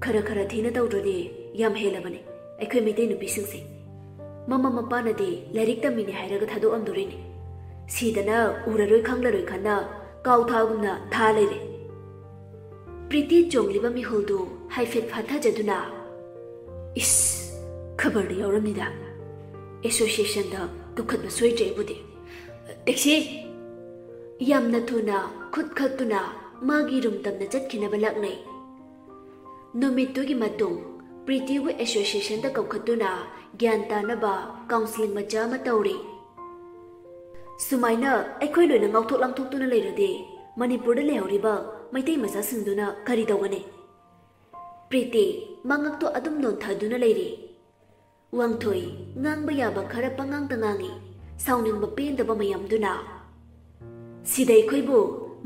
"ꯈꯔ ꯈꯔ ꯊꯤꯅ ꯇꯧꯗ꯭ꯔꯗꯤ ꯌꯥꯝ ꯍꯦꯜꯂꯕꯅꯤ ꯑꯩꯈꯣꯏ ꯃꯩꯇꯩ ꯅꯨꯄꯤꯁꯤꯡꯁꯦ꯫ ꯃꯃꯥ ꯃꯄꯥꯅꯗꯤ ꯂꯥꯏꯔꯤꯛ ꯇꯝꯃꯤꯅꯦ ꯍꯥꯏꯔꯒ ꯊꯥꯗꯣꯛꯑꯝꯗꯣꯔꯤꯅꯤ꯫ ꯁꯤꯗꯅ ꯎꯔꯔꯣꯏ ꯈꯪꯂꯔꯣꯏ ꯈꯟꯅ ꯀꯥꯎ ꯊꯥꯒꯨꯝꯅ ꯊꯥ ꯂꯩꯔꯦ꯫" ꯄ꯭ꯔꯤꯇꯤ ꯆꯣꯡꯂꯤꯕ ꯃꯤꯍꯨꯜꯗꯨ ꯍꯥꯏꯐꯦꯠ ꯐꯥꯊꯖꯗꯨꯅ, "ꯏꯁ, ꯈꯕꯔꯗ ꯌꯥꯎꯔꯝꯅꯤꯗ꯫ ꯑꯦꯁꯣꯁꯤꯌꯦꯁꯟꯗ ꯀꯧꯈꯠꯄ ꯁꯣꯏꯗ꯭ꯔꯦ ꯑꯩꯕꯨꯗꯤ꯫ ꯇꯦꯛꯁꯤ!" ꯌꯥꯝꯅ ꯊꯨꯅ ꯈꯨꯠ ꯈꯛꯇꯨꯅ ꯃꯥꯒꯤ ꯔꯨꯝ ꯇꯝꯅ ꯆꯠꯈꯤꯅꯕ ꯂꯥꯛꯅꯩ꯫ ꯅꯨꯃꯤꯠꯇꯨꯒꯤ ꯃꯇꯨꯡ ꯄ꯭ꯔꯤꯇꯤꯕꯨ ꯑꯦꯁꯣꯁꯤꯌꯦꯁꯟꯗ ꯀꯧꯈꯠꯇꯨꯅ ꯒ꯭ꯌꯥꯟ ꯇꯥꯅꯕ ꯀꯥꯎꯟꯁꯤꯂꯤꯡ ꯃꯆꯥ ꯑꯃ ꯇꯧꯔꯤ꯫ "ꯁꯨꯃꯥꯏꯅ ꯑꯩꯈꯣꯏ ꯂꯣꯏꯅ ꯉꯥꯎꯊꯣꯛ ꯂꯥꯡꯊꯣꯛꯇꯨꯅ ꯂꯩꯔꯗꯤ ꯃꯅꯤꯄꯨꯔꯗ ꯂꯩꯍꯧꯔꯤꯕ ꯃꯩꯇꯩ ꯃꯆꯥꯁꯤꯡꯗꯨꯅ ꯀꯔꯤ ꯇꯧꯒꯅꯤ?" ꯄ꯭ꯔꯤꯇꯤ ꯃꯉꯛꯇꯣ ꯑꯗꯨꯝ ꯅꯣꯟꯊꯗꯨꯅ ꯂꯩꯔꯤ꯫ ꯋꯥꯡꯊꯣꯏ ꯉꯥꯡꯕ ꯌꯥꯕ ꯈꯔ ꯄꯉꯥꯡꯗ ꯉꯥꯡꯉꯤ, ꯁꯥꯎꯅꯤꯡꯕ ꯄꯦꯟꯗꯕ ꯃꯌꯥꯝꯗꯨꯅ꯫ "ꯁꯤꯗ ꯑꯩꯈꯣꯏꯕꯨ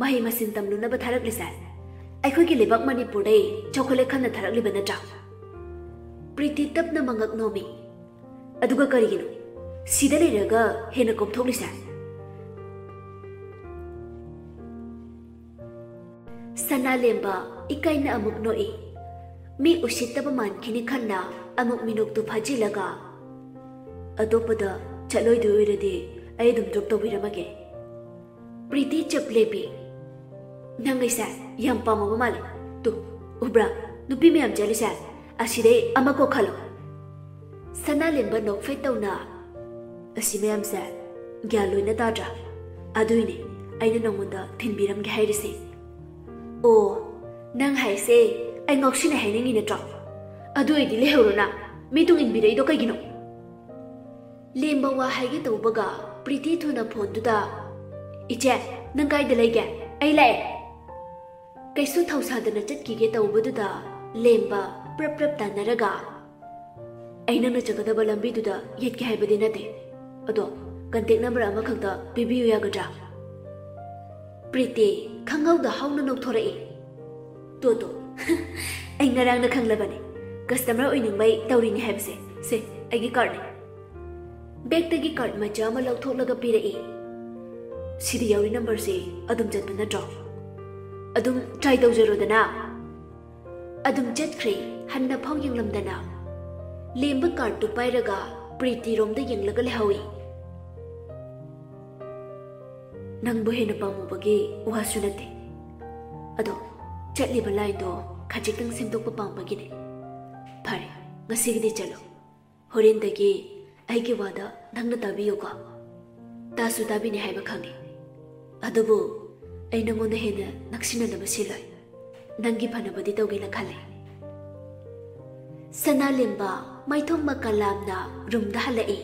ꯃꯍꯩ ꯃꯁꯤꯡ ꯇꯝꯂꯨꯅꯕ ꯊꯥꯔꯛꯂꯤꯁꯦ ꯑꯩꯈꯣꯏꯒꯤ ꯂꯩꯕꯥꯛ ꯃꯅꯤꯄꯨꯔꯗꯩ ꯆꯥꯎꯈꯠꯂꯦ ꯈꯟꯅ ꯊꯥꯔꯛꯂꯤꯕ ꯅꯠꯇ꯭ꯔꯥ?" ꯄ꯭ꯔꯤꯇꯤ ꯇꯞꯅ ꯃꯉꯛ ꯅꯣꯝꯃꯤ꯫ "ꯑꯗꯨꯒ ꯀꯔꯤꯒꯤꯅꯣ ꯁꯤꯗ ꯂꯩꯔꯒ ꯍꯦꯟꯅ ꯀꯣꯝꯊꯣꯛꯂꯤꯁꯦ?" ꯁꯅꯥꯂꯦꯝꯕ ꯏꯀꯥꯏꯅ ꯑꯃꯨꯛ ꯅꯣꯛꯏ꯫ ꯃꯤ ꯎꯁꯤꯠꯇꯕ ꯃꯥꯟꯈꯤꯅꯤ ꯈꯟꯅ ꯑꯃꯨꯛ ꯃꯤꯅꯣꯛꯇꯨ ꯐꯥꯖꯤꯜꯂꯒ, "ꯑꯇꯣꯞꯄꯗ ꯆꯠꯂꯣꯏꯗꯣꯏ ꯑꯣꯏꯔꯗꯤ ꯑꯩ ꯑꯗꯨꯝ ꯗ꯭ꯔꯣꯞ ꯇꯧꯕꯤꯔꯝꯃꯒꯦ꯫" ꯄ꯭ꯔꯤꯇꯤ ꯆꯞ ꯂꯦꯞꯄꯤ꯫ "ꯅꯪ ꯑꯩꯁꯦ ꯌꯥꯝ ꯄꯥꯝꯃꯕ ꯃꯥꯜꯂꯦ꯫ ꯇꯨ, ꯎꯕ꯭ꯔꯥ? ꯅꯨꯄꯤ ꯃꯌꯥꯝ ꯆꯠꯂꯤꯁꯦ ꯑꯁꯤꯗꯩ ꯑꯃ ꯀꯣꯛ ꯈꯜꯂꯣ꯫" ꯁꯅꯥꯂꯦꯝꯕ ꯅꯣꯛꯐꯦꯠ ꯇꯧꯅ, "ꯑꯁꯤ ꯃꯌꯥꯝꯁꯦ ꯒ꯭ꯌꯥꯟ ꯂꯣꯏꯅ ꯇꯥꯗ꯭ꯔꯥ? ꯑꯗꯨꯏꯅꯦ ꯑꯩꯅ ꯅꯉꯣꯟꯗ ꯊꯤꯟꯕꯤꯔꯝꯒꯦ ꯍꯥꯏꯔꯤꯁꯦ꯫" "ꯑꯣ, "ꯅꯪ ꯍꯥꯏꯁꯦ ꯑꯩ ꯉꯥꯎꯁꯤꯟꯅꯩ ꯍꯥꯏꯅꯤꯡꯉꯤ ꯅꯠꯇ꯭ꯔꯣ? ꯑꯗꯨ ꯑꯣꯏꯗꯤ ꯂꯩꯍꯧꯔꯣꯅ, ꯃꯤ ꯇꯨꯡ ꯏꯟꯕꯤꯔꯛꯏꯗꯣ ꯀꯩꯒꯤꯅꯣ?" ꯂꯦꯝꯕ ꯋꯥ ꯍꯥꯏꯒꯦ ꯇꯧꯕꯒ ꯄ꯭ꯔꯤꯇꯤ ꯊꯨꯅ ꯐꯣꯟꯗꯨꯗ, "ꯏꯆꯦ, ꯅꯪ ꯀꯥꯏꯗ ꯂꯩꯒꯦ? ꯑꯩ ꯂꯥꯛꯑꯦ!" ꯀꯩꯁꯨ ꯊꯧꯁꯥꯗꯅ ꯆꯠꯈꯤꯒꯦ ꯇꯧꯕꯗꯨꯗ ꯂꯦꯝꯕ ꯄ꯭ꯔꯞ ꯄ꯭ꯔꯞ ꯇꯥꯟꯅꯔꯒ, "ꯑꯩ ꯅꯪꯅ ꯆꯠꯀꯗꯕ ꯂꯝꯕꯤꯗꯨꯗ ꯌꯦꯠꯀꯦ ꯍꯥꯏꯕꯗꯤ ꯅꯠꯇꯦ꯫ ꯑꯗꯣ contact number ꯑꯃꯈꯛꯇ ꯄꯤꯕꯤꯌꯨ ꯌꯥꯒꯗ꯭ꯔꯥ?" ꯄ꯭ꯔꯤꯇꯤ ꯈꯪꯍꯧꯗ ꯍꯧꯅ ꯅꯣꯛꯊꯣꯔꯛꯏ꯫ "ꯇꯣ ꯇꯣ, ꯑꯩ ꯉꯔꯥꯡꯅ ꯈꯪꯂꯕꯅꯦ꯫ Customer ꯑꯣꯏꯅꯤꯡꯕꯩ ꯇꯧꯔꯤꯅꯤ ꯍꯥꯏꯕꯁꯦ꯫ ꯁꯦ, ꯑꯩꯒꯤ cardꯅꯦ꯫" Bagꯇꯒꯤ card ꯃꯆꯥ ꯑꯃ ꯂꯧꯊꯣꯛꯂꯒ ꯄꯤꯔꯛꯏ꯫ "ꯁꯤꯗ ꯌꯥꯎꯔꯤ numberꯁꯦ ꯑꯗꯨꯝ ꯆꯠꯄ ꯅꯠꯇ꯭ꯔꯣ? ꯑꯗꯨꯝ try ꯇꯧꯖꯔꯣꯗꯅ꯫" ꯑꯗꯨꯝ ꯆꯠꯈ꯭ꯔꯦ, ꯍꯟꯅ ꯐꯥꯎ ꯌꯦꯡꯂꯝꯗꯅ꯫ ꯂꯦꯝꯕ cardꯇꯨ ꯄꯥꯏꯔꯒ ꯄ꯭ꯔꯤꯇꯤꯔꯣꯝꯗ ꯌꯦꯡꯂꯒ ꯂꯩꯍꯧꯏ꯫ "ꯅꯪꯕꯨ ꯍꯦꯟꯅ ꯄꯥꯝꯃꯨꯕꯒꯤ ꯋꯥꯁꯨ ꯅꯠꯇꯦ꯫ ꯑꯗꯣ ꯆꯠꯂꯤꯕ lineꯗꯣ ꯈꯖꯤꯛꯇꯪ ꯁꯦꯝꯗꯣꯛꯄ ꯄꯥꯝꯕꯒꯤꯅꯦ꯫ ꯐꯔꯦ, ꯉꯁꯤꯒꯤꯗꯤ ꯆꯠꯂꯣ꯫ ꯍꯣꯔꯦꯟꯗꯒꯤ ꯑꯩꯒꯤ ꯋꯥꯗ ꯅꯪꯅ ꯇꯥꯕꯤꯌꯨꯀꯣ꯫ ꯇꯥꯁꯨ ꯇꯥꯕꯤꯅꯤ ꯍꯥꯏꯕ ꯈꯪꯉꯤ꯫ ꯑꯗꯨꯕꯨ ꯑꯩ ꯅꯉꯣꯟꯗ ꯍꯦꯟꯅ ꯅꯛꯁꯤꯟꯅꯅꯕ ꯁꯤꯜꯂꯣꯏ꯫ ꯅꯪꯒꯤ ꯐꯅꯕꯗꯤ ꯇꯧꯒꯦꯅ ꯈꯜꯂꯤ꯫" ꯁꯅꯥꯂꯦꯝꯕ ꯃꯥꯏꯊꯣꯡ ꯃꯀꯥ ꯂꯥꯝꯅ roomꯗ ꯍꯜꯂꯛꯏ꯫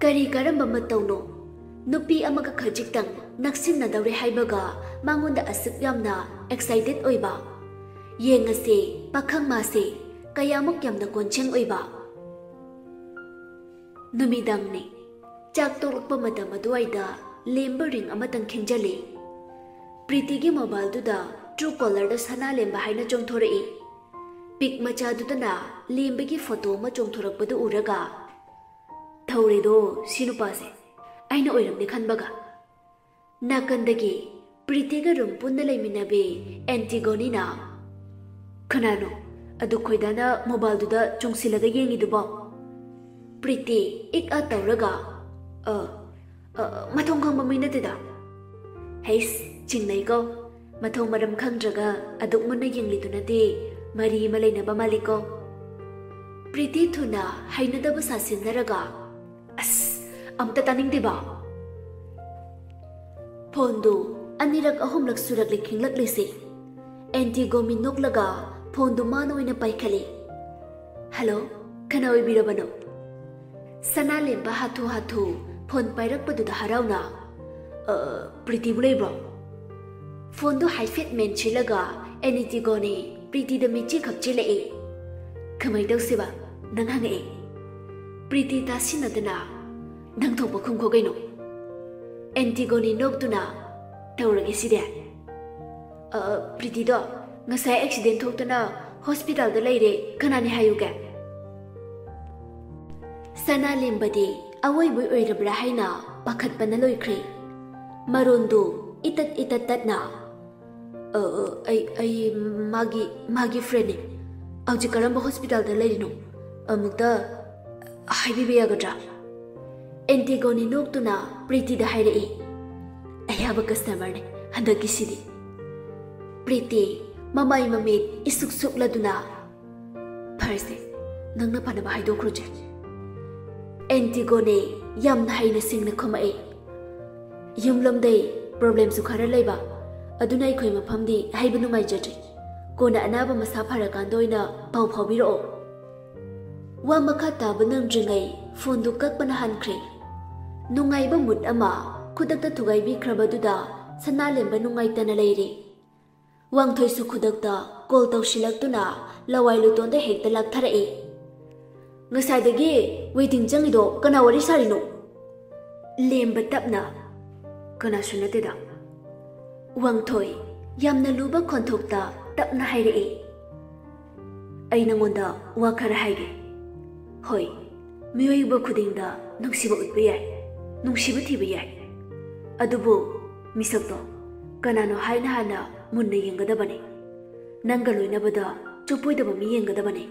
ꯀꯔꯤ ꯀꯔꯝꯕ ꯃꯇꯧꯅꯣ? ꯅꯨꯄꯤ ꯑꯃꯒ ꯈꯖꯤꯛꯇꯪ ꯅꯛꯁꯤꯟꯅꯗꯧꯔꯦ ꯍꯥꯏꯕꯒ ꯃꯉꯣꯟꯗ ꯑꯁꯨꯛ ꯌꯥꯝꯅ excited ꯑꯣꯏꯕ? ꯌꯦꯡꯉꯁꯦ, ꯄꯥꯈꯪ ꯃꯥꯁꯦ ꯀꯌꯥꯃꯨꯛ ꯌꯥꯝꯅ ꯀꯣꯟꯁꯦꯡ ꯑꯣꯏꯕ꯫ ꯅꯨꯃꯤꯗꯥꯡꯅꯤ꯫ ꯆꯥꯛ ꯇꯣꯛꯂꯛꯄ ꯃꯇꯝ ꯑꯗꯨꯋꯥꯏꯗ ꯂꯦꯝꯕ ring ꯑꯃꯇꯪ ꯈꯤꯡꯖꯜꯂꯤ꯫ ꯄ꯭ꯔꯤꯇꯤꯒꯤ mobileꯗꯨꯗ Truecallerꯗ ꯁꯅꯥꯂꯦꯝꯕ ꯍꯥꯏꯅ ꯆꯣꯡꯊꯣꯔꯛꯏ꯫ Pic ꯃꯆꯥꯗꯨꯗꯅ ꯂꯦꯝꯕꯒꯤ photo ꯑꯃ ꯆꯣꯡꯊꯣꯔꯛꯄꯗꯨ ꯎꯔꯒ, "ꯊꯧꯔꯦꯗꯣ ꯁꯤ ꯅꯨꯄꯥꯁꯦ, ꯑꯩꯅ ꯑꯣꯏꯔꯝꯅꯤ ꯈꯟꯕꯒ꯫" ꯅꯥꯀꯟꯗꯒꯤ ꯄ꯭ꯔꯤꯇꯤꯒ room ꯄꯨꯟꯅ ꯂꯩꯃꯤꯟꯅꯕꯤ ꯑꯦꯟꯇꯤꯒꯣꯅꯤꯅ, "ꯀꯅꯥꯅꯣ ꯑꯗꯨ ꯈꯣꯏꯗꯥꯅ mobileꯗꯨꯗ ꯆꯣꯡꯁꯤꯜꯂꯒ ꯌꯦꯡꯉꯤꯗꯨꯕꯣ?" ꯄ꯭ꯔꯤꯇꯤ ꯏꯛ ꯑ ꯇꯧꯔꯒ, "ꯑ, ꯑ, ꯃꯊꯣꯡ ꯈꯪꯕ ꯃꯤ ꯅꯠꯇꯦꯗ꯫" "ꯍꯩꯁ, ꯆꯤꯡꯅꯩꯀꯣ꯫ ꯃꯊꯣꯡ ꯃꯔꯝ ꯈꯪꯗ꯭ꯔꯒ ꯑꯗꯨꯛ ꯃꯨꯟꯅ ꯌꯦꯡꯂꯤꯗꯨꯅꯗꯤ ꯃꯔꯤ ꯑꯃ ꯂꯩꯅꯕ ꯃꯥꯜꯂꯤꯀꯣ꯫" ꯄ꯭ꯔꯤꯇꯤ ꯊꯨꯅ ꯍꯩꯅꯗꯕ ꯁꯥꯁꯤꯟꯅꯔꯒ, "ꯑꯁ, ꯑꯝꯇ ꯇꯥꯅꯤꯡꯗꯦꯕ꯫" ꯐꯣꯟꯗꯨ ꯑꯅꯤꯔꯛ ꯑꯍꯨꯝꯂꯛ ꯁꯨꯔꯛꯂꯦ ꯈꯤꯡꯂꯛꯂꯤꯁꯦ꯫ ꯑꯦꯟꯇꯤꯒꯣꯃꯤ ꯅꯣꯛꯂꯒ ꯐꯣꯟꯗꯨ ꯃꯥꯅ ꯑꯣꯏꯅ ꯄꯥꯏꯈꯠꯂꯤ꯫ "ꯍꯜꯂꯣ, ꯀꯅꯥ ꯑꯣꯏꯕꯤꯔꯕꯅꯣ?" ꯁꯅꯥꯂꯦꯝꯕ ꯍꯥꯊꯨ ꯍꯥꯊꯨ ꯐꯣꯟ ꯄꯥꯏꯔꯛꯄꯗꯨꯗ ꯍꯔꯥꯎꯅ, "ꯑ, ꯄ꯭ꯔꯤꯇꯤꯕꯨ ꯂꯩꯕ꯭ꯔꯣ?" ꯐꯣꯟꯗꯨ ꯍꯥꯏꯐꯦꯠ ꯃꯦꯟꯁꯤꯜꯂꯒ ꯑꯦꯟꯇꯤꯒꯣꯅꯤ ꯄ꯭ꯔꯤꯇꯤꯗ ꯃꯤꯠꯆꯤ ꯈꯛꯆꯤꯜꯂꯛꯏ꯫ "ꯀꯃꯥꯏ ꯇꯧꯁꯤꯕ? ꯅꯪ ꯍꯪꯉꯛꯑꯦ?" ꯄ꯭ꯔꯤꯇꯤ ꯇꯥꯁꯤꯟꯅꯗꯅ, "ꯅꯪ ꯊꯣꯛꯄ ꯈꯨꯝꯈꯣ ꯀꯩꯅꯣ?" ꯑꯦꯟꯇꯤꯒꯣꯅꯤ ꯅꯣꯛꯇꯨꯅ, "ꯇꯧꯔꯒꯦ ꯁꯤꯗꯤ꯫ ꯑ, ꯄ꯭ꯔꯤꯇꯤꯗꯣ ꯉꯁꯥꯏ ꯑꯦꯛꯁꯤꯗꯦꯟ ꯊꯣꯛꯇꯨꯅ ꯍꯣꯁꯄꯤꯇꯥꯜꯗ ꯂꯩꯔꯦ, ꯀꯅꯥꯅꯤ ꯍꯥꯏꯌꯨꯒꯦ?" ꯁꯅꯥꯂꯦꯝꯕꯗꯤ ꯑꯋꯣꯏꯕꯩ ꯑꯣꯏꯔꯕ꯭ꯔꯥ ꯍꯥꯏꯅ ꯄꯥꯈꯠꯄꯅ ꯂꯣꯏꯈ꯭ꯔꯦ꯫ ꯃꯔꯣꯟꯗꯨ ꯏꯇꯠ ꯏꯇꯠ ꯇꯠꯅ, "ꯑ, ꯑ, ꯑꯩ, ꯑꯩ ꯃꯥꯒꯤ, ꯃꯥꯒꯤ ꯐ꯭ꯔꯦꯟꯅꯤ꯫ ꯍꯧꯖꯤꯛ ꯀꯔꯝꯕ ꯍꯣꯁꯄꯤꯇꯥꯜꯗ ꯂꯩꯔꯤꯅꯣ? ꯑꯃꯨꯛꯇ ꯍꯥꯏꯕꯤꯕ ꯌꯥꯒꯗ꯭ꯔꯥ?" ꯑꯦꯟꯇꯤꯒꯣꯅꯤ ꯅꯣꯛꯇꯨꯅ ꯄ꯭ꯔꯤꯇꯤꯗ ꯍꯥꯏꯔꯛꯏ꯫ "ꯑꯌꯥꯕ ꯀꯁꯇꯃꯔꯅꯤ ꯍꯟꯗꯛꯀꯤꯁꯤꯗꯤ꯫" ꯄ꯭ꯔꯤꯇꯤ ꯃꯃꯥꯏ ꯃꯃꯤꯠ ꯏꯁꯨꯛ ꯁꯨꯛꯂꯗꯨꯅ, "ꯐꯔꯁꯦ, ꯅꯪꯅ ꯐꯅꯕ ꯍꯥꯏꯗꯣꯛꯈ꯭ꯔꯣꯁꯦ꯫" ꯑꯦꯟꯇꯤꯒꯣꯅꯤ ꯌꯥꯝꯅ ꯍꯩꯅ ꯁꯤꯡꯅ ꯈꯨꯝꯃꯛꯏ꯫ "ꯌꯨꯝꯂꯣꯝꯗꯩ ꯄ꯭ꯔꯣꯕ꯭ꯂꯦꯝꯁꯨ ꯈꯔ ꯂꯩꯕ, ꯑꯗꯨꯅ ꯑꯩꯈꯣꯏ ꯃꯐꯝꯗꯤ ꯍꯥꯏꯕ ꯅꯨꯡꯉꯥꯏꯖꯗ꯭ꯔꯤ꯫ ꯀꯣꯟꯅ ꯑꯅꯥꯕ ꯃꯁꯥ ꯐꯔꯀꯥꯟꯗ ꯑꯣꯏꯅ ꯄꯥꯎ ꯐꯥꯎꯕꯤꯔꯛꯑꯣ꯫" ꯋꯥ ꯃꯈꯥ ꯇꯥꯕ ꯅꯪꯗ꯭ꯔꯤꯉꯩ ꯐꯣꯟꯗꯨ ꯀꯛꯄꯅ ꯍꯟꯈ꯭ꯔꯦ꯫ ꯅꯨꯡꯉꯥꯏꯕ ꯃꯨꯠ ꯑꯃ ꯈꯨꯗꯛꯇ ꯊꯨꯒꯥꯏꯕꯤꯈ꯭ꯔꯕꯗꯨꯗ ꯁꯅꯥꯂꯦꯝꯕ ꯅꯨꯡꯉꯥꯏꯇꯅ ꯂꯩꯔꯦ꯫ ꯋꯥꯡꯊꯣꯏꯁꯨ ꯈꯨꯗꯛꯇ ꯀꯣꯜ ꯇꯧꯁꯤꯜꯂꯛꯇꯨꯅ ꯂꯋꯥꯏ ꯂꯨꯇꯣꯟꯗ ꯍꯦꯛꯇ ꯂꯥꯛꯊꯔꯛꯏ꯫ "ꯉꯁꯥꯏꯗꯒꯤ ꯋꯦꯇꯤꯡ ꯆꯪꯉꯤꯗꯣ ꯀꯅꯥ ꯋꯥꯔꯤ ꯁꯥꯔꯤꯅꯣ?" ꯂꯦꯝꯕ ꯇꯞꯅ, "ꯀꯅꯥꯁꯨ ꯅꯠꯇꯦꯗ꯫" ꯋꯥꯡꯊꯣꯏ ꯌꯥꯝꯅ ꯂꯨꯕ ꯈꯣꯟꯊꯣꯛꯇ ꯇꯞꯅ ꯍꯥꯏꯔꯛꯏ꯫ "ꯑꯩ ꯅꯉꯣꯟꯗ ꯋꯥ ꯈꯔ ꯍꯥꯏꯒꯦ꯫ ꯍꯣꯏ, ꯃꯤꯑꯣꯏꯕ ꯈꯨꯗꯤꯡꯗ ꯅꯨꯡꯁꯤꯕ ꯎꯠꯄ ꯌꯥꯏ, ꯅꯨꯡꯁꯤꯕ ꯊꯤꯕ ꯌꯥꯏ꯫ ꯑꯗꯨꯕꯨ ꯃꯤꯁꯛꯇꯣ ꯀꯅꯥꯅꯣ ꯍꯥꯏꯅ ꯍꯥꯟꯅ ꯃꯨꯟꯅ ꯌꯦꯡꯒꯗꯕꯅꯤ꯫ ꯅꯪꯒ ꯂꯣꯏꯅꯕꯗ ꯆꯨꯞꯄꯣꯏꯗꯕ ꯃꯤ ꯌꯦꯡꯒꯗꯕꯅꯤ꯫"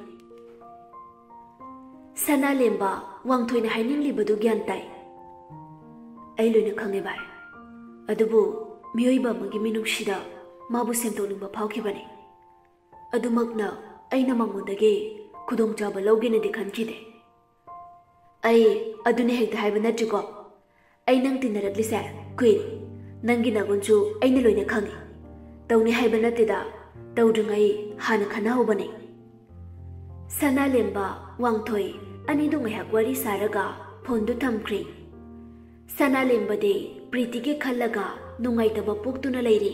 ꯁꯅꯥꯂꯦꯝꯕ ꯋꯥꯡꯊꯣꯏꯅ ꯍꯥꯏꯅꯤꯡꯂꯤꯕꯗꯨ ꯒ꯭ꯌꯥꯟ ꯇꯥꯏ꯫ "ꯑꯩ ꯂꯣꯏꯅ ꯈꯪꯉꯦ ꯚꯥꯏ꯫ ꯑꯗꯨꯕꯨ ꯃꯤꯑꯣꯏꯕ ꯑꯃꯒꯤ ꯃꯤꯅꯨꯡꯁꯤꯗ ꯃꯥꯕꯨ ꯁꯦꯝꯗꯣꯛꯅꯤꯡꯕ ꯐꯥꯎꯈꯤꯕꯅꯤ꯫ ꯑꯗꯨꯃꯛꯅ ꯑꯩꯅ ꯃꯉꯣꯟꯗꯒꯤ ꯈꯨꯗꯣꯡꯆꯥꯕ ꯂꯧꯒꯦꯅꯗꯤ ꯈꯟꯈꯤꯗꯦ꯫ ꯑꯩ ꯑꯗꯨꯅ ꯍꯦꯛꯇ ꯍꯥꯏꯕ ꯅꯠꯇ꯭ꯔꯤꯀꯣ꯫ ꯑꯩ ꯅꯪ ꯇꯤꯟꯅꯔꯛꯂꯤꯁꯦ ꯀꯨꯏꯔꯦ꯫ ꯅꯪꯒꯤ ꯅꯒꯨꯟꯁꯨ ꯑꯩꯅ ꯂꯣꯏꯅ ꯈꯪꯉꯤ꯫ ꯇꯧꯅꯤ ꯍꯥꯏꯕ ꯅꯠꯇꯦꯗ, ꯇꯧꯗ꯭ꯔꯤꯉꯩ ꯍꯥꯟꯅ ꯈꯟꯅꯍꯧꯕꯅꯤ꯫ ꯁꯅꯥꯂꯦꯝꯕ, ꯋꯥꯡꯊꯣꯏ ꯑꯅꯤꯗꯨ ꯉꯥꯏꯍꯥꯛ ꯋꯥꯔꯤ ꯁꯥꯔꯒ ꯐꯣꯟꯗꯨ ꯊꯝꯈ꯭ꯔꯦ꯫ ꯁꯅꯥꯂꯦꯝꯕꯗꯤ ꯄ꯭ꯔꯤꯇꯤꯒꯤ ꯈꯜꯂꯒ ꯅꯨꯡꯉꯥꯏꯇꯕ ꯄꯣꯛꯇꯨꯅ ꯂꯩꯔꯤ꯫